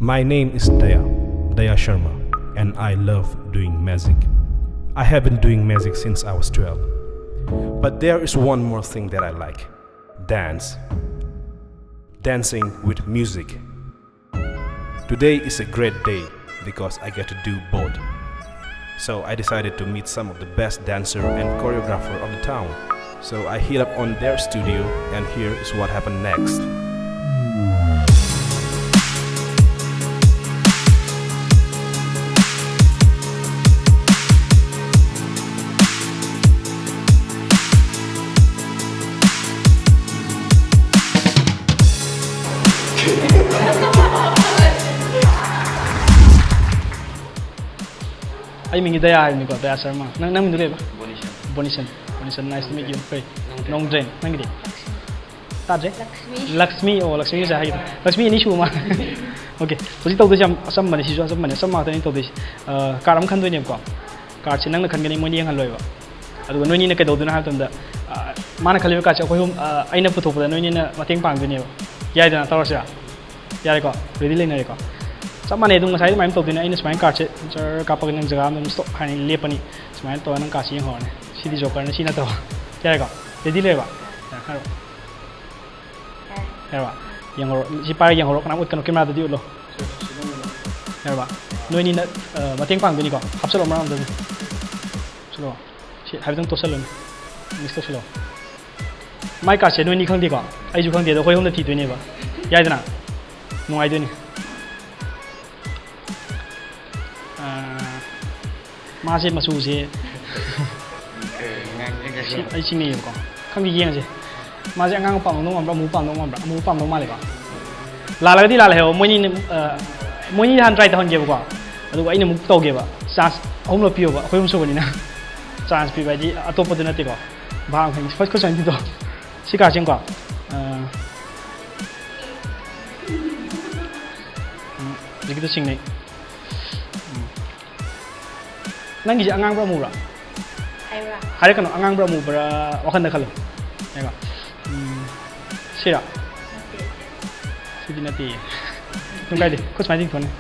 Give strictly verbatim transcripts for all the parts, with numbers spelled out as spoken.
My name is Daya, Daya Sharma, and I love doing magic. I have been doing magic since I was twelve. But there is one more thing that I like: dance. Dancing with music. Today is a great day because I get to do both. So I decided to meet some of the best dancer and choreographer of the town. So I hit up on their studio, and here is what happened next. ꯑꯩ ꯃꯤꯡꯗꯤ ꯗꯌꯥ ꯍꯥꯏꯕꯅꯤꯀꯣ, ꯗꯌꯥ ꯁꯔꯃ꯫ ꯅꯪ, ꯅꯪ ꯃꯤꯡꯗꯤ ꯀꯩꯕ? ꯕꯣꯅꯤꯁꯟ꯫ ꯕꯣꯅꯤꯁꯟ꯫ ꯕꯣꯅꯤꯁꯟ, nice to meet you. ꯀꯩ? ꯅꯣꯡꯗ꯭ꯔꯦꯟ꯫ ꯅꯣꯡꯗ꯭ꯔꯦꯟ꯫ ꯅꯪꯒꯤꯗꯤ? ꯇꯥꯗ꯭ꯔꯦ? ꯂꯛꯁꯃꯤ꯫ ꯂꯛꯁꯃꯤ, ꯑꯣ, ꯂꯛꯁꯃꯤ ꯉꯁꯥꯏ ꯍꯥꯏꯒꯤꯗꯣ꯫ ꯂꯛꯁꯃꯤ ꯑꯅꯤ ꯁꯨꯕ ꯃꯥꯜꯂꯦ꯫ Okay, ꯍꯧꯖꯤꯛ ꯇꯧꯗꯣꯏꯁꯦ ꯌꯥꯝ ꯑꯆꯝꯕꯅꯦ, ꯁꯤꯁꯨ ꯑꯆꯝꯕꯅꯦ, ꯑꯆꯝꯕ ꯉꯥꯛꯇꯅꯦ ꯇꯧꯗꯣꯏꯁꯦ꯫ ꯑ, card ꯑꯃ ꯈꯟꯗꯣꯏꯅꯦꯕꯀꯣ꯫ Cardꯁꯦ ꯅꯪꯅ ꯈꯟꯒꯅꯤ, ꯃꯣꯏꯅꯤ ꯌꯦꯡꯍꯜꯂꯣꯏꯕ꯫ ꯑꯗꯨꯒ ꯅꯣꯏꯅꯤꯅ ꯀꯩꯗꯧꯗꯣꯏꯅꯣ ꯍꯥꯏꯕ ꯃꯇꯝꯗ, ꯑ, ꯃꯥꯅ ꯈꯜꯂꯤꯕ cardꯁꯦ ꯑꯩꯈꯣꯏ ꯑꯍꯨꯝ, ꯑ, ꯑꯩꯅ ꯄꯨꯊꯣꯛꯄꯗ ꯅꯣꯏꯅꯤꯅ ꯃꯇꯦꯡ ꯄꯥꯡꯗꯣꯏꯅꯦꯕ꯫ ꯌꯥꯏꯗꯅ, ꯇꯧꯔꯁꯤꯔꯥ? ꯌꯥꯔꯦꯀꯣ? Ready ꯂꯩꯅꯔꯦꯀꯣ? ꯆꯞ ꯃꯥꯟꯅꯩ, ꯑꯗꯨꯝ ꯉꯁꯥꯏ ꯑꯗꯨꯃꯥꯏꯅ ꯇꯧꯗꯣꯏꯅꯦ꯫ ꯑꯩꯅ ꯁꯨꯃꯥꯏꯅ cardꯁꯦ ꯖꯔ ꯀꯥꯞꯄꯒ ꯅꯪ ꯖꯒꯥ ꯑꯃꯗ ꯑꯗꯨꯝ stop ꯍꯥꯏꯅ ꯂꯦꯞꯄꯅꯤ꯫ ꯁꯨꯃꯥꯏꯅ ꯇꯧꯔꯒ ꯅꯪ cardꯁꯦ ꯌꯦꯡꯍꯧꯔꯅꯤ꯫ ꯁꯤꯗꯤ jokerꯅꯤ, ꯁꯤ ꯅꯠꯇꯕ꯫ ꯌꯥꯔꯦꯀꯣ? Ready ꯂꯩꯔꯕ? ꯌꯥꯔꯦ, ꯍꯥꯏꯔꯣ꯫ ꯌꯥꯔꯦ꯫ ꯌꯥꯔꯕ? ꯌꯦꯡꯍꯧꯔꯣ꯫ ꯁꯤ ꯄꯥꯏꯔꯒ ꯌꯦꯡꯍꯧꯔꯣ꯫ ꯀꯅꯥꯝ ꯎꯠꯀꯅꯨ, cameraꯗꯗꯤ ꯎꯠꯂꯣ꯫ ꯌꯥꯔꯕ? ꯅꯣꯏꯅꯤꯅ, ꯑ, ꯃꯇꯦꯡ ꯄꯥꯡꯗꯣꯏꯅꯤꯀꯣ? ꯍꯥꯞꯆꯜꯂꯣ ꯃꯔꯛ ꯑꯃꯗ ꯑꯗꯨꯝ꯫ ꯍꯥꯞꯆꯜꯂꯣ꯫ ꯁꯤ ꯍꯥꯏꯐꯦꯠꯇꯪ ꯇꯣꯠꯁꯜꯂꯨꯅꯦ꯫ Mix ꯇꯧꯁꯜꯂꯣ꯫ My cardꯁꯦ ꯅꯣꯏꯅꯤ ꯈꯪꯗꯦꯀꯣ? ꯑꯩꯁꯨ ꯈꯪꯗꯦ, ꯑꯗꯣ ꯑꯩꯈꯣꯏ ꯑꯍꯨꯝꯗ ꯊꯤꯗꯣꯏꯅꯦꯕ꯫ ꯌꯥꯏꯗꯅ? ꯅꯨꯡꯉꯥꯏꯗꯣꯏꯅꯤ꯫ ꯑꯥ, ꯃꯥꯁꯦ ꯃꯆꯨꯁꯦ ꯁꯤ-, ꯑꯩ ꯆꯤꯡꯅꯩꯌꯦꯕꯀꯣ꯫ ꯈꯪꯗꯦ, ꯌꯦꯡꯉꯁꯦ꯫ ꯃꯥꯁꯦ ꯑꯉꯥꯡꯕ ꯄꯥꯝꯗꯧ ꯃꯥꯟꯕ꯭ꯔꯥ, ꯑꯃꯨꯕ ꯄꯥꯝꯗꯧ ꯃꯥꯟꯕ꯭ꯔꯥ? ꯑꯃꯨꯕ ꯄꯥꯝꯗꯧ ꯃꯥꯜꯂꯦꯀꯣ꯫ ꯂꯥꯜꯂꯒꯗꯤ ꯂꯥꯜꯂꯦ ꯍꯥꯏꯕ꯫ ꯃꯣꯏꯅꯤꯅ, ꯑ, ꯃꯣꯏꯅꯤꯗ ꯍꯥꯟꯅ try ꯇꯧꯍꯟꯒꯦꯕꯀꯣ꯫ ꯑꯗꯨꯒ ꯑꯩꯅ ꯑꯃꯨꯛ ꯇꯧꯒꯦꯕ꯫ Chance ꯑꯍꯨꯝꯂꯛ ꯄꯤꯌꯣꯕ, ꯑꯩꯈꯣꯏ ꯑꯍꯨꯝ ꯁꯨꯕꯅꯤꯅ꯫ Chance ꯄꯤꯕ ꯍꯥꯏꯗꯤ ꯑꯇꯣꯞꯄꯗꯨ ꯅꯠꯇꯦꯀꯣ꯫ ꯚꯥꯞ ꯑꯃ ꯈꯪꯉꯤ꯫ ꯐꯥꯔꯁ ꯀꯣꯏꯁꯟꯒꯤꯗꯣ꯫ ꯁꯤ cardꯁꯦ ꯌꯦꯡꯉꯨꯀꯣ꯫ ꯑ, ꯎꯝ, ꯍꯧꯖꯤꯛꯀꯤꯗꯣ ꯆꯤꯡꯅꯩ꯫ ꯎꯝ꯫ ꯅꯪꯒꯤꯁꯦ ꯑꯉꯥꯡꯕ꯭ꯔꯥ ꯑꯃꯨꯕ꯭ꯔꯥ? ꯍꯥꯏꯕ꯭ꯔꯥ? ꯍꯥꯏꯔꯛꯀꯅꯨ, ꯑꯉꯥꯡꯕ꯭ꯔꯥ ꯑꯃꯨꯕ꯭ꯔꯥ ꯋꯥꯈꯜꯗ ꯈꯜꯂꯣ꯫ ꯌꯦꯡꯉꯣ꯫ ꯎꯝ, ꯁꯤꯔꯥ? ꯅꯠꯇꯦ꯫ ꯁꯤꯗꯤ ꯅꯠꯇꯦꯌꯦ꯫ ꯑꯗꯨꯝ ꯀꯥꯏꯗꯦ, ꯈꯨꯠ ꯁꯨꯃꯥꯏꯅ ꯇꯤꯡꯊꯣꯛꯅꯤ꯫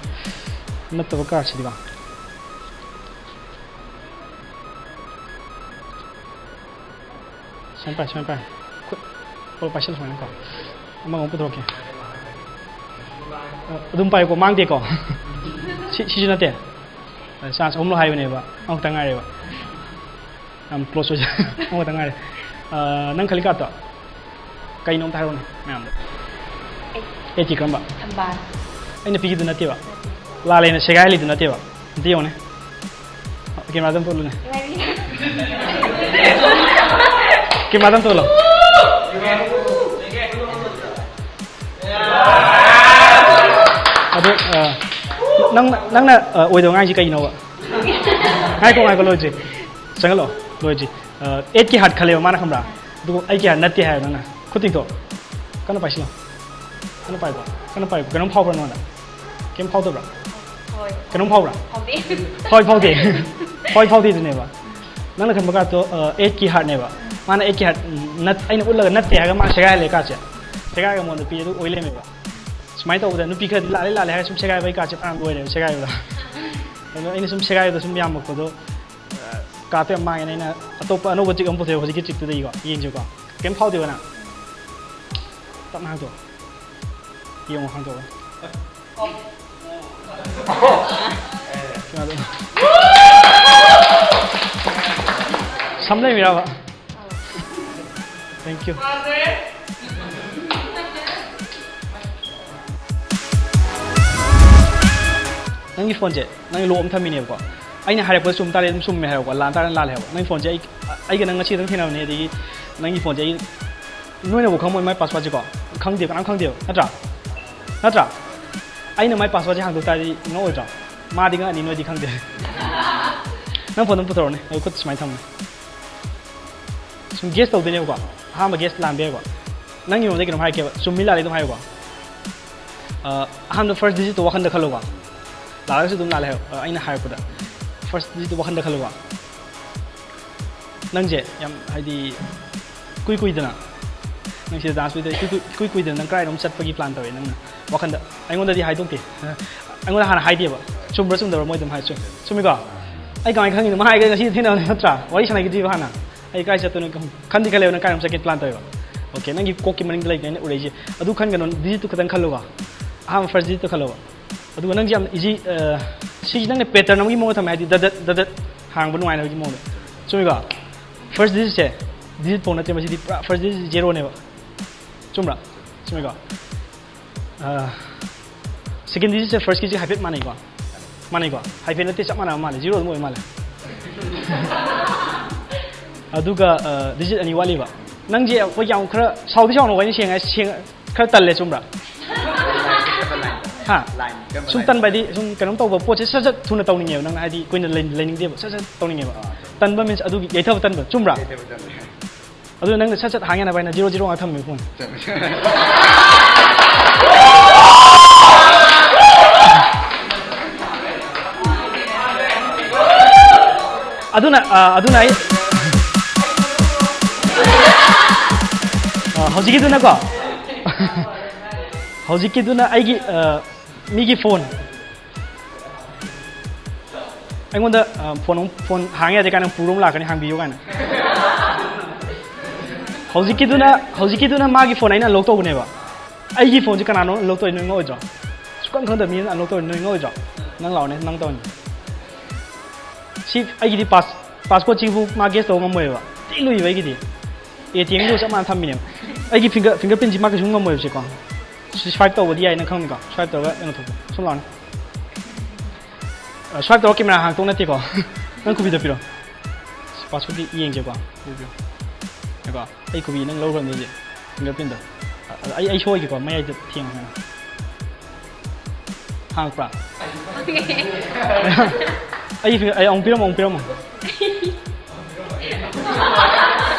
ꯅꯠꯇꯕ ꯀꯥꯔꯠꯁꯤꯗꯤꯀꯣ꯫ ꯁꯨꯃꯥꯏꯅ ꯄꯥꯏ, ꯁꯨꯃꯥꯏꯅ ꯄꯥꯏ꯫ ꯈꯨꯠ ꯄꯥꯏꯁꯤꯜꯂ ꯁꯨꯃꯥꯏꯅꯀꯣ꯫ ꯑꯃꯒ ꯑꯃꯨꯛ ꯄꯨꯊꯣꯔꯛꯀꯦ꯫ ꯑ, ꯑꯗꯨꯝ ꯄꯥꯏꯌꯨꯀꯣ, ꯃꯥꯡꯗꯦꯀꯣ꯫ ꯁꯤ, ꯁꯤꯁꯨ ꯅꯠꯇꯦ꯫ ꯑ, ꯆꯥꯟꯁ ꯑꯍꯨꯝꯂꯣ ꯍꯥꯏꯕꯅꯦꯕ, ꯑꯃꯈꯛꯇ ꯉꯥꯏꯔꯦꯕ꯫ ꯌꯥꯝ ꯀ꯭ꯂꯣꯁ ꯑꯣꯏꯖ-, ꯑꯃꯈꯛꯇ ꯉꯥꯏꯔꯦ꯫ ꯑ, ꯅꯪ ꯈꯜꯂꯤ ꯀꯥꯔꯠꯇꯣ ꯀꯩꯅꯣ ꯑꯝꯇ ꯍꯥꯏꯔꯛꯎꯅꯦ ꯃꯌꯥꯝꯗ꯫ ꯑꯩꯠꯀꯤ ꯀꯔꯝꯕ? ꯊꯝꯕꯥꯜ꯫ ꯑꯩꯅ ꯄꯤꯈꯤꯗꯨ ꯅꯠꯇꯦꯕ? ꯅꯠꯇꯦ꯫ ꯂꯥꯜꯂꯦꯅ ꯁꯦꯒꯥꯏꯍꯜꯂꯤꯗꯨ ꯅꯠꯇꯦꯕ? ꯑꯝꯇ ꯌꯦꯡꯉꯨꯅꯦ꯫ ꯀꯦꯃꯦꯔꯥꯗ ꯑꯝꯇ ꯎꯠꯂꯨꯅꯦ꯫ ꯀꯦꯃꯦꯔꯥꯗ ꯑꯝꯇ ꯎꯠꯂꯣ꯫ ꯑꯗꯨ, ꯑ, ꯅꯪ, ꯅꯪꯅ, ꯑ, ꯑꯣꯏꯗꯕ ꯉꯥꯡꯉꯤꯁꯤ ꯀꯩꯒꯤꯅꯣꯕ? ꯉꯥꯏꯈꯣ, ꯉꯥꯏꯈꯣ, ꯂꯣꯏꯗ꯭ꯔꯤ꯫ ꯆꯪꯍꯜꯂꯣ, ꯂꯣꯏꯗ꯭ꯔꯤ꯫ ꯑ, ꯑꯩꯠꯀꯤ ꯍꯥꯔꯠ ꯈꯜꯂꯦꯕ ꯃꯥꯅ, ꯈꯪꯕ꯭ꯔꯥ? ꯑꯗꯨꯒ ꯑꯩꯠꯀꯤ ꯍꯥꯔꯠ ꯅꯠꯇꯦ ꯍꯥꯏꯕ ꯅꯪꯅ꯫ ꯈꯨꯠ ꯇꯤꯡꯊꯣꯛ꯫ ꯀꯟꯅ ꯄꯥꯏꯁꯤꯜꯂꯣ꯫ ꯀꯟꯅ ꯄꯥꯏꯀꯣ꯫ ꯀꯟꯅ ꯄꯥꯏꯀꯣ꯫ ꯀꯩꯅꯣꯝ ꯐꯥꯎꯕ꯭ꯔꯥ ꯅꯉꯣꯟꯗ? ꯀꯩꯝ ꯐꯥꯎꯗꯕ꯭ꯔꯥ? ꯍꯣꯏ꯫ ꯀꯩꯅꯣꯝ ꯐꯥꯎꯕ꯭ꯔꯥ? ꯐꯥꯎꯗꯦ꯫ ꯐꯥꯎꯏ ꯐꯥꯎꯗꯦ꯫ ꯐꯥꯎꯏ ꯐꯥꯎꯗꯦꯗꯨꯅꯦꯕ꯫ ꯅꯪꯅ ꯈꯟꯕ ꯀꯥꯔꯠꯇꯣ, ꯑ, ꯑꯩꯠꯀꯤ ꯍꯥꯔꯠꯅꯦꯕ꯫ ꯃꯥꯅ ꯑꯩꯠꯀꯤ ꯍꯥꯔꯠ ꯅꯠ-, ꯑꯩꯅ ꯎꯠꯂꯒ ꯅꯠꯇꯦ ꯍꯥꯏꯔꯒ ꯃꯥꯅ ꯁꯦꯒꯥꯏꯍꯜꯂꯦ ꯀꯥꯔꯠꯁꯦ꯫ ꯁꯦꯒꯥꯏꯔꯒ ꯃꯉꯣꯟꯗ ꯄꯤ, ꯑꯗꯨ ꯑꯣꯏ ꯂꯩꯔꯝꯃꯦꯕ꯫ ꯁꯨꯃꯥꯏꯅ ꯇꯧꯕꯗ ꯅꯨꯄꯤ ꯈꯔꯗꯤ ꯂꯥꯜꯂꯦ ꯂꯥꯜꯂꯦ ꯍꯥꯏꯔꯒ ꯁꯨꯝ ꯁꯦꯒꯥꯏꯕ, ꯑꯩ ꯀꯥꯔꯠꯁꯦ ꯐꯅꯌꯥꯝ ꯂꯣꯏꯔꯦꯕ ꯁꯦꯒꯥꯏꯕꯗ꯫ ꯑꯗꯣ ꯑꯩꯅ ꯁꯨꯝ ꯁꯦꯒꯥꯏꯕꯗ ꯁꯨꯝ ꯌꯥꯝꯃꯛꯄꯗꯣ, ꯑ, ꯀꯥꯔꯠꯇꯣ ꯌꯥꯝ ꯃꯥꯡꯉꯦꯅ ꯑꯩꯅ ꯑꯇꯣꯞꯄ ꯑꯅꯧꯕ ꯆꯤꯛ ꯑꯃ ꯄꯨꯊꯣꯛꯑꯦ, ꯍꯧꯖꯤꯛꯀꯤ ꯆꯤꯛꯇꯨꯗꯒꯤꯀꯣ꯫ ꯌꯦꯡꯁꯤꯀꯣ꯫ ꯀꯩꯝ ꯐꯥꯎꯗꯦꯕ ꯅꯪ? ꯇꯞꯅ ꯍꯥꯡꯗꯣꯛꯑꯣ꯫ ꯌꯦꯡꯉꯣ, ꯍꯥꯡꯗꯣꯛꯑꯣ꯫ ꯀꯩꯅꯣꯗꯣ꯫ ꯁꯝ ꯂꯩꯃꯤꯔꯕ? Thank you. ꯅꯪꯒꯤ ꯐꯣꯟꯁꯦ ꯅꯪꯒꯤ ꯂꯣꯛ ꯑꯃ ꯊꯝꯃꯤꯅꯦꯕꯀꯣ꯫ ꯑꯩꯅ ꯍꯥꯏꯔꯛꯄꯗ ꯆꯨꯝ ꯇꯥꯔꯦ ꯑꯗꯨꯝ ꯆꯨꯝꯃꯦ ꯍꯥꯏꯕꯀꯣ, ꯂꯥꯟ ꯇꯥꯔꯒꯅ ꯂꯥꯜꯂꯦ ꯍꯥꯏꯕ꯫ ꯅꯪꯒꯤ ꯐꯣꯟꯁꯦ ꯑꯩ, ꯑꯩꯒ ꯅꯪ ꯉꯁꯤ ꯑꯗꯨꯝ ꯊꯦꯡꯅꯕꯅꯦ, ꯑꯗꯒꯤ ꯅꯪꯒꯤ ꯐꯣꯟꯁꯦ ꯑꯩ, ꯅꯣꯏꯅꯕꯨ ꯈꯪꯉꯝꯃꯣꯏ ꯃꯥꯏ ꯄꯥꯁꯋꯥꯔꯗꯁꯦꯀꯣ꯫ ꯈꯪꯗꯦꯕ, ꯀꯅꯥꯝ ꯈꯪꯗꯦꯕ, ꯅꯠꯇ꯭ꯔꯥ? ꯅꯠꯇ꯭ꯔꯥ? ꯑꯩꯅ ꯃꯥꯏ ꯄꯥꯁꯋꯥꯔꯗꯁꯦ ꯍꯥꯡꯗꯣꯛ ꯇꯥꯔꯗꯤ ꯉꯛꯑꯣꯏꯗ꯭ꯔꯣ? ꯃꯥꯗꯤ ꯉꯛꯑꯅꯤ, ꯅꯣꯏꯗꯤ ꯈꯪꯗꯦ꯫ ꯅꯪ ꯐꯣꯟꯗꯣ ꯄꯨꯊꯣꯔꯛꯑꯣꯅꯦ, ꯑꯩ ꯈꯨꯠ ꯁꯨꯃꯥꯏꯅ ꯊꯝꯃꯨꯅꯦ꯫ ꯁꯨꯝ ꯒꯦꯁ ꯇꯧꯗꯣꯏꯅꯦꯕꯀꯣ꯫ ꯑꯍꯥꯟꯕ ꯒꯦꯁ ꯂꯥꯟꯕ ꯌꯥꯏꯀꯣ꯫ ꯅꯪꯒꯤ ꯃꯑꯣꯡꯗ ꯀꯩꯅꯣꯝ ꯍꯥꯏꯔꯛꯀꯦꯕ, ꯆꯨꯝꯃꯤ ꯂꯥꯜꯂꯤ ꯑꯗꯨꯝ ꯍꯥꯏꯌꯨꯀꯣ꯫ ꯑ, ꯑꯍꯥꯟꯕ ꯐꯥꯔꯁ ꯗꯤꯖꯤꯠꯇꯣ ꯋꯥꯈꯟꯗ ꯈꯜꯂꯣꯀꯣ꯫ ꯂꯥꯜꯂꯒꯁꯨ ꯑꯗꯨꯝ ꯂꯥꯜꯂꯦ ꯍꯥꯏꯌꯣ꯫ ꯑ, ꯑꯩꯅ ꯍꯥꯏꯔꯛꯄꯗ ꯐꯥꯔꯁ ꯗꯤꯖꯤꯠꯇꯣ ꯋꯥꯈꯟꯗ ꯈꯜꯂꯣꯀꯣ꯫ ꯅꯪꯁꯦ ꯌꯥꯝ, ꯍꯥꯏꯗꯤ, ꯏꯀꯨꯏ ꯀꯨꯏꯗꯅ, ꯅꯪ ꯁꯤꯗ ꯗꯥꯟꯁ ꯇꯧꯔꯤꯗꯣ ꯏꯀꯨꯏ ꯀꯨꯏ-, ꯏꯀꯨꯏ ꯀꯨꯏꯗꯅ ꯅꯪ ꯀꯗꯥꯏꯗꯅꯣꯝ ꯆꯠꯄꯒꯤ ꯄ꯭ꯂꯥꯟ ꯇꯧꯋꯦ ꯅꯪꯅ꯫ ꯋꯥꯈꯟꯗ꯫ ꯑꯩꯉꯣꯟꯗꯗꯤ ꯍꯥꯏꯗꯣꯛꯇꯦ꯫ ꯑꯩꯉꯣꯟꯗ ꯍꯥꯟꯅ ꯍꯥꯏꯗꯦꯕ꯫ ꯆꯨꯝꯕ꯭ꯔꯥ ꯆꯨꯝꯗꯕ꯭ꯔꯥ ꯃꯣꯏ ꯑꯗꯨꯝ ꯍꯥꯏ꯫ ꯆꯨꯝ-, ꯆꯨꯝꯃꯤꯀꯣ? ꯑꯩ ꯀꯃꯥꯏꯅ ꯈꯪꯉꯤꯅꯣ? ꯃꯥ ꯍꯥꯏꯒꯦ ꯉꯁꯤ ꯊꯦꯡꯅꯕꯅꯦ ꯅꯠꯇ꯭ꯔꯥ? ꯋꯥꯔꯤ ꯁꯥꯟꯅꯈꯤꯗ꯭ꯔꯤꯕ ꯍꯥꯟꯅ꯫ ꯑꯩ ꯀꯥꯏ ꯆꯠꯇꯣꯏꯅꯣ ꯈꯪ-, ꯈꯟꯗꯤ ꯈꯜꯂꯦꯕ ꯅꯪ ꯀꯥꯏꯔꯣꯝ ꯆꯠꯀꯦ plan ꯇꯧꯋꯦꯕ꯫ Okay, ꯅꯪꯒꯤ ꯀꯣꯛꯀꯤ ꯃꯅꯤꯡꯗ ꯂꯩꯕꯅꯦ ꯑꯩꯅ ꯎꯔꯛꯏꯁꯦ꯫ ꯑꯗꯨ ꯈꯟꯒꯅꯨ, digitꯇꯨ ꯈꯛꯇꯪ ꯈꯜꯂꯣꯀꯣ꯫ ꯑꯍꯥꯟꯕ first digitꯇꯨ ꯈꯜꯂꯣꯕ꯫ ꯑꯗꯨꯒ ꯅꯪꯁꯦ ꯌꯥꯝ easy, ꯑ, ꯁꯤꯁꯤ ꯅꯪꯅ pattern ꯑꯃꯒꯤ ꯃꯑꯣꯡꯗ ꯊꯝꯃꯦ, ꯍꯥꯏꯗꯤ ꯗꯗꯠ, ꯗꯗꯠ ꯍꯥꯡꯕ ꯅꯨꯡꯉꯥꯏꯅꯕꯒꯤ ꯃꯑꯣꯡꯗ꯫ ꯆꯨꯝꯃꯤꯀꯣ? First digitꯁꯦ digit ꯐꯥꯎ ꯅꯠꯇꯦ, ꯃꯁꯤꯗꯤ ꯄꯨꯔꯥ first digit zeroꯅꯦꯕ꯫ ꯆꯨꯝꯕ꯭ꯔꯥ? ꯆꯨꯝꯃꯤꯀꯣ? ꯑ, second digitꯁꯦ firstꯀꯤꯁꯦ ꯍꯥꯏꯐꯦꯠ ꯃꯥꯟꯅꯩꯀꯣ? ꯃꯥꯟꯅꯩꯀꯣ? ꯍꯥꯏꯐꯦꯠ ꯅꯠꯇꯦ, ꯆꯞ ꯃꯥꯟꯅꯕ ꯃꯥꯜꯂꯦ, zero ꯑꯗꯨꯝ ꯑꯣꯏ ꯃꯥꯜꯂꯦ꯫ ꯑꯗꯨꯒ, ꯑ, digit ꯑꯅꯤ ꯋꯥꯠꯂꯤꯕ꯫ ꯅꯪꯁꯦ ꯑꯩꯈꯣꯏ ꯌꯥꯝ ꯈꯔ ꯁꯥꯎꯗꯤ ꯁꯥꯎꯅꯨꯀꯣ, ꯑꯩꯅ ꯁꯦꯡꯅ ꯍꯥꯏ-, ꯁꯦꯡ-, ꯈꯔ ꯇꯜꯂꯦ, ꯆꯨꯝꯕ꯭ꯔꯥ? ꯍꯥ? Line ꯀꯔꯝꯕ ꯁꯨꯝ line? ꯇꯟꯕ ꯍꯥꯏꯗꯤ ꯁꯨꯝ ꯀꯩꯅꯣꯝ ꯇꯧꯕ ꯄꯣꯠꯁꯦ ꯁꯠ ꯁꯠ ꯊꯨꯅ ꯇꯧꯅꯤꯡꯉꯦꯕ, ꯅꯪꯅ ꯍꯥꯏꯗꯤ ꯀꯨꯏꯅ ꯂꯩ-, ꯂꯩꯅꯤꯡꯗꯦꯕ, ꯁꯠ ꯁꯠ ꯇꯧꯅꯤꯡꯉꯦꯕ꯫ ꯑꯥ, ꯆꯨꯝꯃꯤ꯫ ꯇꯟꯕ means ꯑꯗꯨꯒꯤ ꯌꯩꯊꯕ ꯇꯟꯕ, ꯆꯨꯝꯕ꯭ꯔꯥ? ꯌꯩꯊꯕ ꯇꯟꯕ꯫ ꯑꯗꯨ ꯅꯪꯅ ꯁꯠ ꯁꯠ ꯍꯥꯡ ꯌꯥꯅꯕ ꯍꯥꯏꯅ zero zero ꯉꯥꯛ ꯊꯝꯃꯦ phone꯫ ꯆꯨꯝꯃꯤ, ꯆꯨꯝꯃꯤ꯫ ꯑꯗꯨꯅ, ꯑ, ꯑꯗꯨꯅ ꯑꯩ, ꯑ, ꯍꯧꯖꯤꯛꯀꯤꯗꯨꯅꯀꯣ, ꯍꯧꯖꯤꯛꯀꯤꯗꯨꯅ ꯑꯩꯒꯤ, ꯑ, ꯃꯤꯒꯤ phone꯫ ꯑꯩꯉꯣꯟꯗ, ꯑ, phone ꯑꯃ, phone ꯍꯥꯡ ꯌꯥꯗꯦ ꯀꯥꯏꯅ ꯄꯨꯔ ꯑꯃ ꯂꯥꯛꯀꯅꯤ, ꯍꯥꯡꯕꯤꯌꯨ ꯀꯥꯏꯅ꯫ ꯍꯧꯖꯤꯛꯀꯤꯗꯨꯅ, ꯍꯧꯖꯤꯛꯀꯤꯗꯨꯅ ꯃꯥꯒꯤ phone ꯑꯩꯅ unlock ꯇꯧꯕꯅꯦꯕ꯫ ꯑꯩꯒꯤ phoneꯁꯦ ꯀꯅꯥꯅꯣ unlock ꯇꯧꯔꯤꯅꯣ ꯅꯣꯏ ꯉꯛꯑꯣꯏꯗ꯭ꯔꯣ? ꯁꯨꯛꯈꯪ ꯈꯪꯗꯕ ꯃꯤꯅ unlock ꯇꯧꯔꯤꯅꯣ ꯅꯣꯏ ꯉꯛꯑꯣꯏꯗ꯭ꯔꯣ? ꯅꯪ ꯂꯥꯛꯑꯣꯅꯦ, ꯅꯪ ꯇꯧꯔꯅꯤ꯫ ꯁꯤ ꯑꯩꯒꯤꯗꯤ pass-, passcode ꯁꯤꯕꯨ ꯃꯥ guess ꯇꯧꯕ ꯉꯝꯃꯣꯏꯕ꯫ ꯊꯤ ꯂꯨꯏꯕ ꯑꯩꯒꯤꯗꯤ꯫ ATMꯗꯨ ꯆꯞ ꯃꯥꯟꯅ ꯊꯝꯃꯤꯅꯦꯕ꯫ ꯑꯩꯒꯤ finger, fingerprintꯁꯤ ꯃꯥ ꯀꯩꯁꯨ ꯉꯝꯃꯣꯏꯕ ꯁꯤꯀꯣ꯫ ꯁꯤ swipe ꯇꯧꯕꯗꯤ ꯌꯥꯏ, ꯅꯪ ꯈꯪꯉꯤꯀꯣ? Swipe ꯇꯧꯔꯒ ꯀꯩꯅꯣ ꯊꯣꯛꯄ꯫ ꯁꯨꯝ ꯂꯥꯛꯑꯣꯅꯦ꯫ ꯑ, swipe ꯇꯧꯔ camera ꯍꯥꯡꯇꯣꯛ ꯅꯠꯇꯦꯀꯣ꯫ ꯅꯪ ꯈꯨꯕꯤꯗꯣ ꯄꯤꯔꯣ꯫ Passcode ꯌꯦꯡꯁꯦꯀꯣ꯫ ꯄꯤꯔꯣ, ꯄꯤꯔꯣ꯫ ꯉꯥꯏꯈꯣ꯫ ꯑꯩ ꯈꯨꯕꯤ ꯅꯪ ꯂꯧꯈ꯭ꯔꯕꯅꯤ ꯍꯧꯖꯤꯛ꯫ Fingerprintꯗꯣ꯫ ꯑ, ꯑꯩ, ꯑꯩ ꯁꯣꯏꯒꯦꯀꯣ꯫ ꯃꯌꯥꯏꯗ ꯊꯦꯡꯉꯣ ꯍꯥꯏꯅ꯫ ꯍꯥꯡꯉꯛꯄ꯭ꯔꯥ? ꯑꯩ finger-, ꯑꯩ ꯑꯃꯨꯛ ꯄꯤꯔꯝꯃꯣ, ꯑꯃꯨꯛ ꯄꯤꯔꯝꯃꯣ꯫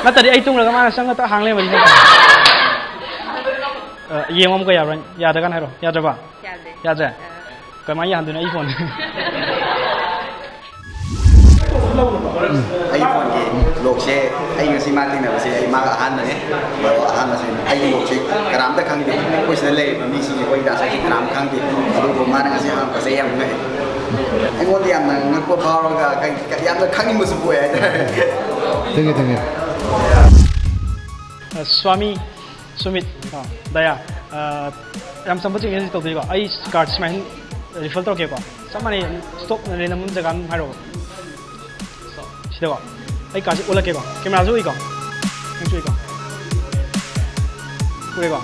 ꯅꯠꯇ꯭ꯔꯗꯤ ꯑꯩ ꯇꯨꯡꯂꯒ ꯃꯥꯅ ꯆꯪꯉ ꯇꯛ ꯍꯥꯡ ꯂꯩꯔꯝꯃꯗꯤ꯫ ꯑ, ꯌꯦꯡꯉꯣ ꯑꯃꯨꯛꯀ ꯌꯥꯕ꯭ꯔꯥ? ꯌꯥꯗ꯭ꯔꯀꯥꯟꯗ ꯍꯥꯏꯔꯣ꯫ ꯌꯥꯗ꯭ꯔꯕ? ꯌꯥꯗꯦ꯫ ꯌꯥꯗ꯭ꯔꯦ? ꯑꯥ꯫ ꯀꯃꯥꯏꯅ ꯌꯥꯍꯟꯗꯣꯏꯅꯣ ꯑꯩ phone? ꯑꯩ phoneꯒꯤ ꯂꯣꯛꯁꯦ ꯑꯩ ꯉꯁꯤ ꯃꯥ ꯊꯦꯡꯅꯕꯁꯦ ꯑꯩ ꯃꯥꯒ ꯑꯍꯥꯟꯕꯅꯦ꯫ ꯑꯗꯣ ꯑꯍꯥꯟꯕꯁꯦ ꯑꯩꯒꯤ ꯂꯣꯛꯁꯦ ꯀꯅꯥꯝꯇ ꯈꯪꯗꯦ꯫ ꯑꯩꯈꯣꯏ ꯁꯤꯗ ꯂꯩꯔꯤꯕ ꯃꯤꯁꯤꯡꯁꯦ, ꯑꯩꯈꯣꯏ ꯗꯥꯟꯁꯔꯁꯤꯡ ꯀꯅꯥꯝ ꯈꯪꯗꯦ꯫ ꯑꯗꯨꯕꯨ ꯃꯥꯅ ꯉꯁꯤ ꯍꯪꯉꯛꯄꯁꯦ ꯑꯩ ꯌꯥꯝ ꯉꯛꯑꯦ꯫ ꯑꯩꯉꯣꯟꯗ ꯌꯥꯝꯅ ꯉꯛꯄ ꯐꯥꯎꯔꯒ ꯀꯩ-, ꯌꯥꯝꯅ ꯈꯪꯅꯤꯡꯕꯁꯨ ꯄꯣꯛꯑꯦ ꯍꯥꯏꯇꯥꯔꯦ꯫ Thank you, thank you. ꯑ, ꯁ꯭ꯋꯥꯃꯤ ꯁꯨꯃꯤꯠ, ꯑ, ꯗꯌꯥ, ꯑ, ꯌꯥꯝ ꯆꯝꯕ ꯆꯤꯡꯅꯦ ꯇꯧꯗꯣꯏꯀꯣ꯫ ꯑꯩ ꯀꯥꯔꯗ ꯁꯨꯃꯥꯏꯅ ꯔꯤꯐꯜ ꯇꯧꯔꯛꯀꯦꯀꯣ꯫ ꯆꯞ ꯃꯥꯟꯅꯩ, ꯁ꯭ꯇꯣꯞ ꯂꯩꯅ ꯖꯒꯥ ꯑꯗꯨꯝ ꯍꯥꯏꯔꯛꯑꯣ꯫ ꯁꯤꯗꯀꯣ ꯑꯩ ꯀꯥꯔꯗꯁꯦ ꯑꯣꯜꯂꯛꯀꯦꯀꯣ꯫ ꯀꯦꯃꯦꯔꯥꯁꯨ ꯎꯏꯀꯣ? ꯅꯪꯁꯨ ꯎꯏꯀꯣ? ꯎꯔꯦꯀꯣ?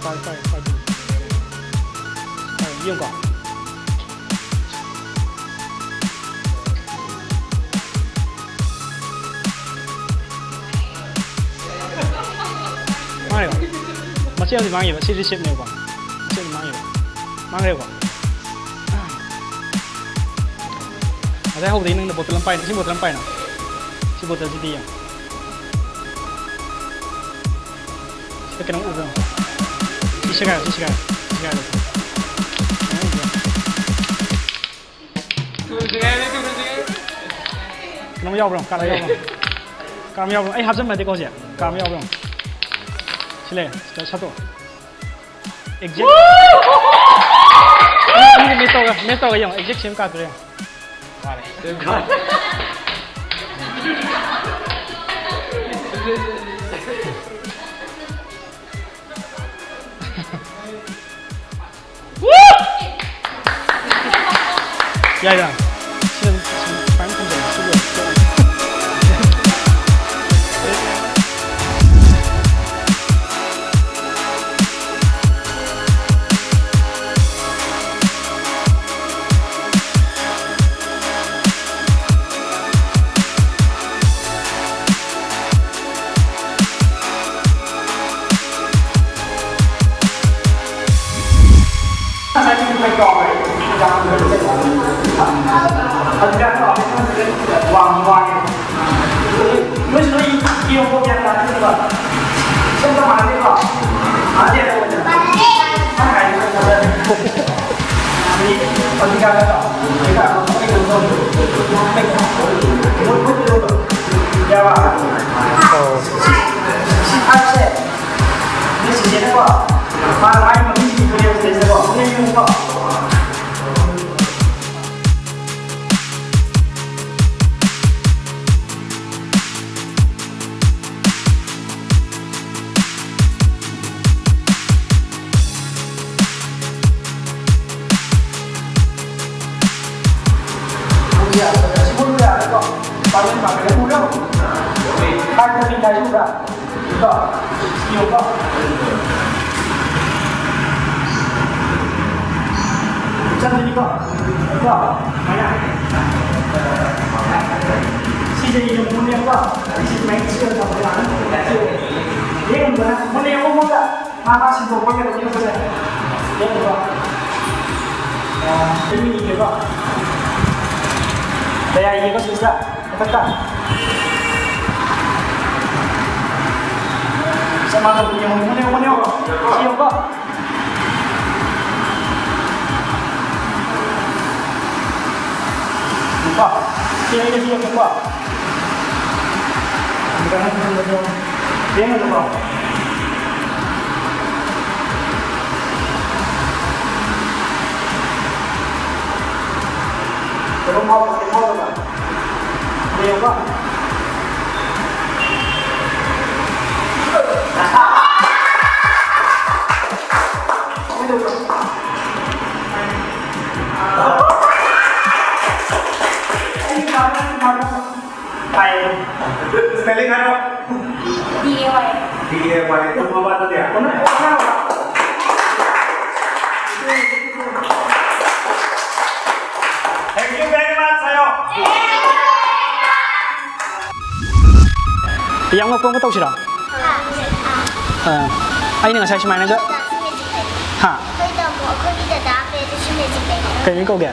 ꯐꯔꯦ, ꯐꯔꯦ, ꯐꯔꯦ꯫ ꯐꯔꯦ, ꯌꯦꯡꯉꯨꯀꯣ꯫ ꯃꯥꯡꯉꯦꯀꯣ? ꯃꯆꯦꯠ ꯑꯃꯗꯤ ꯃꯥꯡꯉꯦꯕ꯫ ꯁꯤ ꯔꯤꯁꯤꯞꯅꯦꯕꯀꯣ꯫ ꯃꯆꯦꯠ ꯑꯃꯗꯤ ꯃꯥꯡꯉꯦꯕ꯫ ꯃꯥꯡꯈ꯭ꯔꯦꯀꯣ? ꯉꯁꯥꯏ ꯍꯧꯕꯗꯒꯤ ꯅꯪꯅ ꯕꯣꯇꯜ ꯑꯃ ꯄꯥꯏꯅ, ꯏꯁꯤꯡ ꯕꯣꯇꯜ ꯑꯃ ꯄꯥꯏꯅ꯫ ꯁꯤ ꯕꯣꯇꯜꯁꯤꯗꯤ ꯌꯦꯡꯉꯣ꯫ ꯁꯤꯗ ꯀꯩꯅꯣꯝ ꯎꯕ꯭ꯔꯣ? ꯁꯤ ꯁꯦꯒꯥꯏꯔꯣ, ꯁꯤ ꯁꯦꯒꯥꯏꯔꯣ, ꯁꯤ ꯁꯦꯒꯥꯏꯔꯣ꯫ ꯀꯩꯅꯣꯝ ꯎꯕ꯭ꯔꯣ? ꯀꯩꯅꯣꯝ ꯌꯥꯎꯕ꯭ꯔꯣ? ꯀꯥꯔ ꯌꯥꯎꯕ꯭ꯔꯣ? ꯀꯥꯔ ꯌꯥꯎꯕ꯭ꯔꯣ? ꯑꯩ ꯍꯥꯞꯆꯟꯕ ꯅꯠꯇꯦꯀꯣ ꯍꯧꯖꯤꯛ꯫ ꯀꯥꯔ ꯌꯥꯎꯕ꯭ꯔꯣ? ꯁꯤ ꯂꯩꯔꯦ꯫ ꯁꯤꯗ ꯁꯠꯇꯣꯛꯑꯣ꯫ ꯑꯦꯛꯖꯦꯛ꯫ ꯑꯅꯤꯗ ꯃꯦꯁ ꯇꯧꯔꯒ, ꯃꯦꯁ ꯇꯧꯔꯒ ꯌꯦꯡꯉꯣ꯫ ꯑꯦꯛꯖꯦꯛ ꯁꯦꯝ ꯀꯥꯔꯛꯇꯣꯏꯔꯥ ꯌꯦꯡꯉꯣ꯫ ꯃꯥꯅꯦ꯫ ꯌꯥꯏꯗ꯫ ꯁꯤꯅ ꯑꯗꯨꯝ ꯁꯨꯃꯥꯏꯅ ꯊꯝꯖꯜꯂꯣ꯫ ꯁꯤ ꯂꯣꯏꯔꯦ꯫ ꯅꯣꯏꯁꯨ ꯂꯣꯏ ꯌꯦꯡꯉꯣ, ꯒ꯭ꯌꯥꯟ ꯇꯥꯗꯦꯕ꯫ ꯁꯣꯝꯗ ꯃꯥꯟꯅꯗꯦꯀꯣ? ꯆꯠꯂꯤꯅꯤꯀꯣ꯫ ꯀꯣ? ꯁꯨꯃꯥꯏꯅ꯫ ꯁꯤꯁꯦ ꯌꯦꯡꯉꯨꯅꯦꯕꯀꯣ꯫ ꯁꯤ ꯁꯨꯃꯥꯏꯅ ꯁꯤꯗ ꯇꯧꯔꯒ ꯌꯦꯡꯉꯨꯕꯅ ꯃꯨꯟꯅ ꯌꯦꯡꯉꯨ ꯃꯨꯟꯅ꯫ ꯃꯥ ꯃꯥ ꯁꯤꯟꯗꯣꯛꯄ ꯀꯩꯅꯣ ꯌꯦꯡꯉꯨꯕꯁꯦ꯫ ꯌꯦꯡꯉꯨꯀꯣ꯫ ꯑꯥ, ꯑꯩ ꯌꯦꯡꯒꯦꯀꯣ꯫ ꯀꯌꯥ ꯌꯦꯡꯉꯣ ꯁꯤꯁꯤꯗ꯫ ꯃꯊꯛꯇ꯫ ꯆꯞ ꯃꯥꯟꯅꯕ ꯌꯦꯡꯉꯣ, ꯃꯨꯟꯅ ꯌꯦꯡꯉꯣ, ꯃꯨꯟꯅ ꯌꯦꯡꯉꯣ꯫ ꯁꯤ ꯌꯦꯡꯉꯣꯀꯣ꯫ ꯀꯣ꯫ ꯁꯤ ꯑꯩꯅ ꯄꯤꯔꯛꯀꯦꯀꯣ꯫ ꯌꯦꯡꯉꯨꯀꯣ꯫ ꯀꯩꯅꯣꯝ ꯍꯥꯞꯄ, ꯀꯩꯅꯣꯝ ꯍꯥꯞꯄ꯫ ꯌꯦꯡꯉꯨꯀꯣ꯫ Spelling ꯍꯥꯏꯔꯣ꯫ D A Y꯫ D A Y꯫ ꯇꯨꯝꯃꯕ ꯑꯗꯨꯗꯤ? Thank you very much ꯍꯥꯏꯌꯣ꯫ ꯌꯥꯝ ꯉꯛꯄ ꯑꯃ ꯇꯧꯁꯤꯔꯣ? ꯑꯥ, ꯑꯩꯅ ꯉꯁꯥꯏ ꯁꯨꯃꯥꯏꯅꯒ, ꯍꯥ? ꯑꯩꯈꯣꯏ ꯇꯥꯃꯣ, ꯑꯩꯈꯣꯏꯒꯤ ꯗꯗꯥ ꯑꯃ ꯂꯩ, ꯑꯗꯨꯁꯨ ꯃꯦꯖꯤꯛ ꯂꯩ꯫ ꯀꯩ ꯃꯤꯡ ꯀꯧꯒꯦ?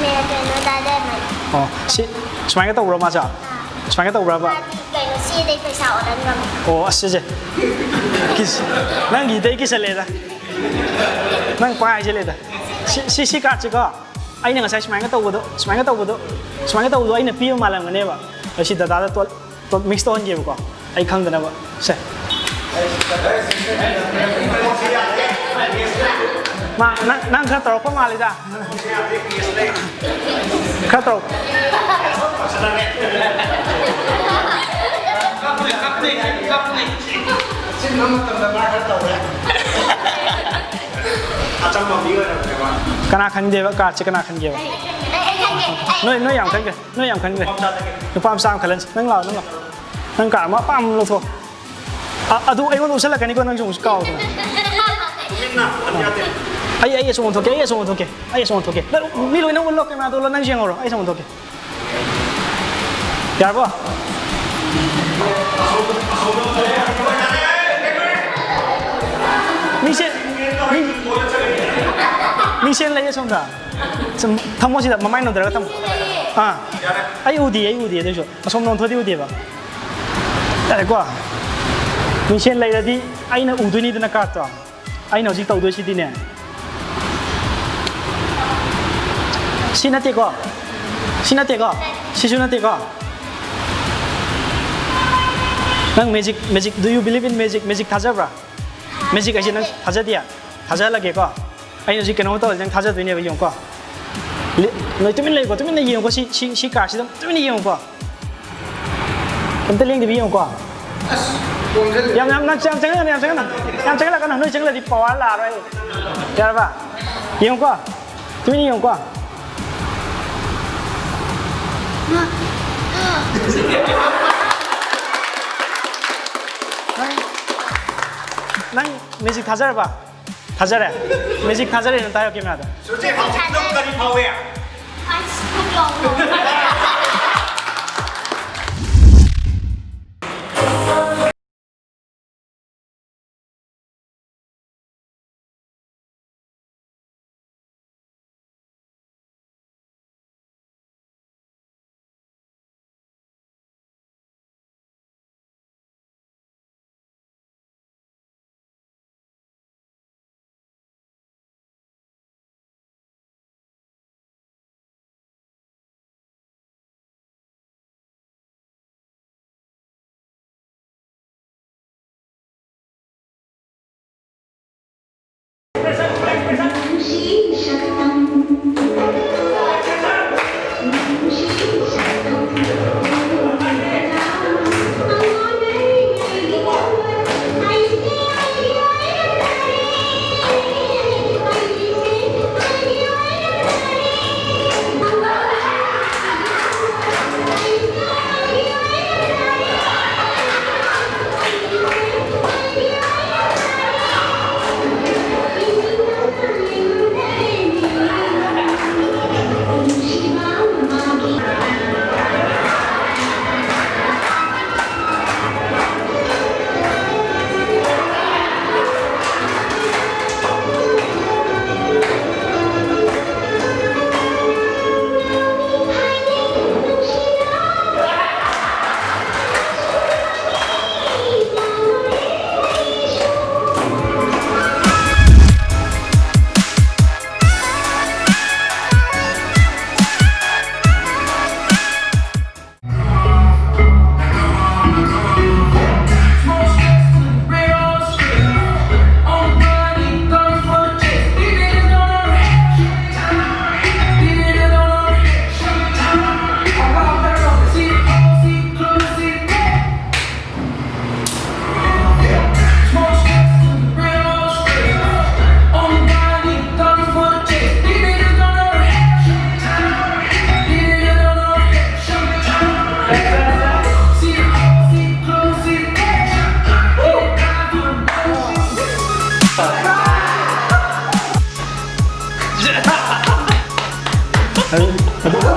ꯃꯦ-, ꯀꯩꯅꯣ, ꯗꯥ ꯗꯥꯏꯃꯟ꯫ ꯑꯣ, ꯁꯤ ꯁꯨꯃꯥꯏꯅ ꯇꯧꯕ꯭ꯔꯣ ꯃꯥꯁꯨ? ꯑꯥ꯫ ꯁꯨꯃꯥꯏꯅ ꯇꯧꯕ꯭ꯔꯕ? ꯃꯥꯗꯤ ꯀꯩꯅꯣ, ꯁꯤ ꯑꯩꯗꯩ ꯄꯩꯁꯥ ꯑꯣꯟꯍꯟꯈ꯭ꯔꯕ꯫ ꯑꯣ, ꯑꯁ, ꯁꯦ, ꯁꯦ꯫ ꯀꯤꯁ-, ꯅꯪꯒꯤꯗꯩ ꯀꯤꯁꯜꯂꯦꯗ꯫ ꯅꯪ ꯄꯥꯏꯁꯤꯜꯂꯦꯗ꯫ ꯁꯤ, ꯁꯤ, ꯁꯤ ꯀꯥꯔꯠꯁꯤꯀꯣ, ꯑꯩꯅ ꯉꯁꯥꯏ ꯁꯨꯃꯥꯏꯅ ꯇꯧꯕꯗꯣ, ꯁꯨꯃꯥꯏꯅ ꯇꯧꯕꯗꯣ, ꯁꯨꯃꯥꯏꯅ ꯇꯧꯕꯗꯣ ꯑꯩꯅ ꯄꯤꯕ ꯃꯥꯜꯂꯝꯒꯅꯦꯕ꯫ ꯑꯗꯣ ꯁꯤ ꯗꯇꯥꯗ ꯇꯣ-, ꯇꯣ-, ꯃꯤꯛꯁ ꯇꯧꯍꯟꯒꯦꯕꯀꯣ, ꯑꯩ ꯈꯪꯗꯅꯕ꯫ ꯁꯦ꯫ ꯃꯥ, ꯅꯪ, ꯅꯪ ꯈꯔ ꯇꯧꯔꯛꯄ ꯃꯥꯜꯂꯤꯗ꯫ ꯈꯔ ꯇꯧꯔꯛ-, ꯑꯆꯤꯟꯕ ꯃꯇꯝꯗ ꯃꯥ ꯈꯔ ꯇꯧꯔꯦ꯫ ꯑꯆꯝꯕ ꯃꯤ ꯑꯣꯏꯔꯝꯃꯦꯕ꯫ ꯀꯅꯥ ꯈꯟꯒꯦꯕ? ꯀꯥꯔꯠꯁꯦ ꯀꯅꯥ ꯈꯟꯒꯦꯕ? ꯅꯣꯏ, ꯅꯣꯏ ꯌꯥꯝ ꯈꯟꯈ꯭ꯔꯦ꯫ ꯅꯣꯏ ꯌꯥꯝ ꯈꯟꯈ꯭ꯔꯦ꯫ ꯅꯨꯄꯥ ꯃꯆꯥ ꯑꯃ ꯈꯜꯍꯟꯁꯤ꯫ ꯅꯪ ꯂꯥꯛꯑꯣ, ꯅꯪ ꯂꯥꯛꯑꯣ꯫ ꯅꯪ ꯀꯥꯔꯠ ꯑꯃ ꯑꯄꯥꯝꯕ ꯑꯃ ꯂꯧꯊꯣꯛꯑꯣ꯫ ꯑ-, ꯑꯗꯨ ꯑꯩꯉꯣꯟꯗ ꯎꯠꯁꯜꯂꯛꯀꯅꯤꯀꯣ, ꯅꯪꯁꯨ ꯑꯃꯨꯛꯁꯨ ꯀꯥꯎꯗꯅ꯫ ꯑꯩ, ꯑꯩ ꯑꯁꯨꯝ ꯑꯣꯟꯊꯣꯛꯀꯦ, ꯑꯩ ꯑꯁꯨꯝ ꯑꯣꯟꯊꯣꯛꯀꯦ, ꯑꯩ ꯑꯁꯨꯝ ꯑꯣꯟꯊꯣꯛꯀꯦ꯫ ꯅꯪ, ꯃꯤ ꯂꯣꯏꯅ ꯎꯠꯂꯣ, ꯀꯦꯃꯦꯔꯥꯗꯣ ꯎꯠꯂꯣ, ꯅꯪꯁꯨ ꯌꯦꯡꯍꯧꯔꯣ, ꯑꯩ ꯑꯁꯨꯝ ꯑꯣꯟꯊꯣꯛꯀꯦ꯫ ꯌꯥꯔꯕꯣ? ꯃꯤꯡꯁꯦꯜ, ꯃꯤꯡ-, ꯃꯤꯡꯁꯦꯜ ꯂꯩꯌꯦ ꯁꯣꯝꯗ꯫ ꯁꯨꯝ ꯊꯝꯃꯣ ꯁꯤꯗ, ꯃꯃꯥꯏ ꯅꯣꯟꯊꯔꯒ ꯊꯝꯃꯣ꯫ ꯑꯥ, ꯑꯩ ꯎꯗꯤꯌꯦ, ꯑꯩ ꯎꯗꯤꯌꯦ, ꯑꯗꯨꯏꯁꯨ ꯑꯁꯣꯝ ꯅꯣꯟꯊꯣꯛꯑꯗꯤ ꯎꯗꯦꯕ꯫ ꯌꯥꯔꯦꯀꯣ? ꯃꯤꯡꯁꯦꯜ ꯂꯩꯔꯗꯤ ꯑꯩꯅ ꯎꯗꯣꯏꯅꯤꯗꯅ ꯀꯥꯔꯠꯇꯣ꯫ ꯑꯩꯅ ꯍꯧꯖꯤꯛ ꯇꯧꯗꯣꯏꯁꯤꯗꯤꯅꯦ, ꯁꯤ ꯅꯠꯇꯦꯀꯣ? ꯁꯤ ꯅꯠꯇꯦꯀꯣ? ꯁꯤꯁꯨ ꯅꯠꯇꯦꯀꯣ? ꯅꯪ magic, magic, do you believe in magic? Magic ꯊꯥꯖꯕ꯭ꯔꯥ? Magic ꯍꯥꯏꯁꯦ ꯅꯪ ꯊꯥꯖꯗꯦ? ꯊꯥꯖꯍꯜꯂꯒꯦꯀꯣ꯫ ꯑꯩꯅ ꯍꯧꯖꯤꯛ ꯀꯩꯅꯣꯝ ꯇꯧꯔꯗꯤ ꯅꯪ ꯊꯥꯖꯗꯣꯏꯅꯦꯕ, ꯌꯦꯡꯉꯨꯀꯣ꯫ ꯂꯤ-, ꯅꯣꯏ ꯇꯨꯃꯤꯟ ꯂꯩꯌꯨꯀꯣ, ꯇꯨꯃꯤꯟꯅ ꯌꯦꯡꯉꯨꯀꯣ, ꯁꯤ, ꯁꯤ, ꯁꯤ ꯀꯥꯔꯠꯁꯤꯗ ꯇꯨꯃꯤꯟꯅ ꯌꯦꯡꯉꯨꯀꯣ꯫ ꯑꯝꯇ ꯂꯦꯡꯗꯕꯤ ꯌꯦꯡꯉꯨꯀꯣ꯫ ꯑꯁ, ꯄꯣꯝꯁꯤꯜꯂꯦ꯫ ꯌꯥꯝ, ꯌꯥꯝ, ꯌꯥꯝ ꯆꯪꯍꯜꯂꯛꯀꯅꯨ, ꯌꯥꯝ ꯆꯪꯍꯜꯂꯛꯀꯅꯨ, ꯌꯥꯝ ꯆꯪꯍꯜꯂꯛꯀꯅꯨ꯫ ꯅꯣꯏ ꯆꯪꯍꯜꯂꯗꯤ power ꯂꯥꯛꯑꯔꯣꯏ꯫ ꯌꯥꯔꯕ? ꯌꯦꯡꯉꯨꯀꯣ꯫ ꯇꯨꯃꯤꯟꯅ ꯌꯦꯡꯉꯨꯀꯣ꯫ ꯅꯪ, ꯅꯪ magic ꯊꯥꯖꯔꯕ? ꯊꯥꯖꯔꯦ? Magic ꯊꯥꯖꯔꯦꯅ ꯇꯥꯏꯌꯣ ꯀꯦꯃꯦꯔꯥꯗ꯫ ꯍꯧꯖꯤꯛ ꯍꯧꯖꯤꯛ ꯅꯪ ꯀꯔꯤ ꯐꯥꯎꯏ? ꯑꯁ, ꯈꯨꯠ ꯌꯥꯎꯕ꯭ꯔꯣ? ꯑꯗꯨꯒ